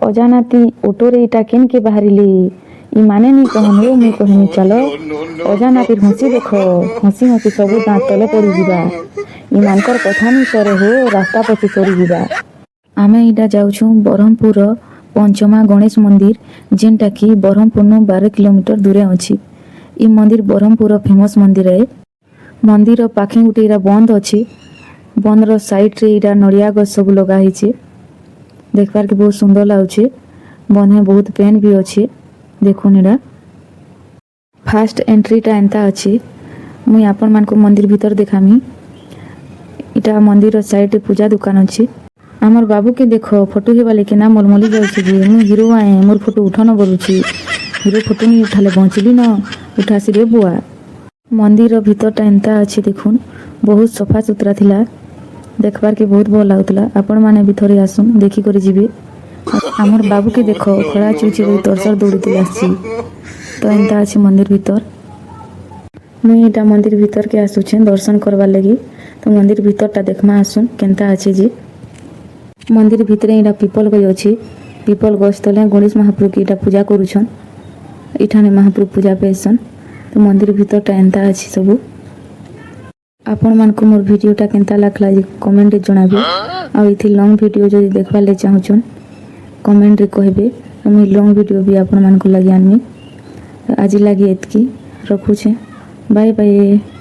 ଅଜାନାତି ଅଟୋରେ ଇଟା କେନ୍କେ ବାହାରିଲେ ଇମାନେ ନି କହନ୍ ହୋ। ମୁଇଁ କହେନି ଚାଲ। ଅଜାନାତିର ହସି ଦେଖ, ହସି ହସି ସବୁ ଦାଁତ ତଲେ ପଡ଼ିଯିବା। ଇମାନଙ୍କର କଥା ନି ସରେ ହୋ, ରାସ୍ତା ପଛେ ସରିଯିବା। ଆମେ ଇଟା ଯାଉଛୁଁ ବ୍ରହ୍ମପୁରର ପଞ୍ଚମା ଗଣେଶ ମନ୍ଦିର, ଯେନ୍ଟା କି ବ୍ରହ୍ମପୁରନୁ 12 କିଲୋମିଟର ଦୂରେ ଅଛି। ଇ ମନ୍ଦିର ବ୍ରହ୍ମପୁରର ଫେମସ୍ ମନ୍ଦିର ଏ। ମନ୍ଦିର ପାଖେ ଗୁଟେ ଇଟା ବନ୍ଦ ଅଛି। ବନ୍ଧର ସାଇଡରେ ଇଟା ନଡ଼ିଆ ଗଛ ସବୁ ଲଗା ହେଇଛେ। ଦେଖବାର୍ କେ ବହୁତ ସୁନ୍ଦର ଲାଗୁଛେ। ବନ୍ଧେ ବହୁତ ପେନ୍ ବି ଅଛି। ଦେଖୁନ୍, ଏଟା ଫାଷ୍ଟ ଏଣ୍ଟ୍ରିଟା ଏନ୍ତା ଅଛି। ମୁଇଁ ଆପଣମାନଙ୍କୁ ମନ୍ଦିର ଭିତର ଦେଖାମି। ଇଟା ମନ୍ଦିର ସାଇଡରେ ପୂଜା ଦୁକାନ ଅଛି। ଆମର ବାବୁକେ ଦେଖ, ଫଟୋ ହେବା ଲାଗି ନା ମଲମଲି ଯାଉଛି ଯେ ମୁଇଁ ହିରୋ ଆଏ, ମୋର ଫଟୋ ଉଠନ ବୋଲୁଛି। ହିରୋ ଫଟୋ ନି ଉଠାଲେ ବଞ୍ଚିଲି ନ। ଉଠାସି ରେ ବୁଆ। ମନ୍ଦିର ଭିତରଟା ଏନ୍ତା ଅଛି, ଦେଖୁନ୍। ବହୁତ ସଫା ସୁତରା ଥିଲା, ଦେଖବାର୍ କେ ବହୁତ ଭଲ ଲାଗୁଥିଲା। ଆପଣ ମାନେ ବି ଥରେ ଆସୁନ୍, ଦେଖିକରି ଯିବେ। ଆମର ବାବୁକେ ଦେଖ, ଖରା ଚୁଚି ବୋଲି ତରସର ଦୌଡ଼ିଥିଲେ ଆସିଛି। ତ ଏନ୍ତା ଅଛି ମନ୍ଦିର ଭିତର। ମୁଇଁ ଏଇଟା ମନ୍ଦିର ଭିତରକେ ଆସୁଛେ ଦର୍ଶନ କରବାର୍ ଲାଗି। ତ ମନ୍ଦିର ଭିତରଟା ଦେଖମା ଆସୁନ୍, କେନ୍ତା ଅଛି ଯେ। ମନ୍ଦିର ଭିତରେ ଏଇଟା ପିପଲ ଗଛ ଅଛି। ପିପଲ ଗଛ ତଲେ ଗଣେଶ ମହାପ୍ରଭୁ ଏଇଟା ପୂଜା କରୁଛନ୍। ଏଇଠାନେ ମହାପ୍ରଭୁ ପୂଜା ପାଇସନ୍। ତ ମନ୍ଦିର ଭିତରଟା ଏନ୍ତା ଅଛି ସବୁ। ଆପଣମାନଙ୍କୁ ମୋର ଭିଡ଼ିଓଟା କେନ୍ତା ଲାଗଲା ଯେ କମେଣ୍ଟରେ ଜଣାବେ। ଆଉ ଏଥି ଲଙ୍ଗ୍ ଭିଡ଼ିଓ ଯଦି ଦେଖବାର୍ ଲାଗି ଚାହୁଁଛନ୍, କମେଣ୍ଟରେ କହିବେ। ମୁଇଁ ଲଙ୍ଗ୍ ଭିଡ଼ିଓ ବି ଆପଣମାନଙ୍କୁ ଲାଗି ଆନମି। ଆଜି ଲାଗି ଏତ୍କି ରଖୁଛେ। Bye bye.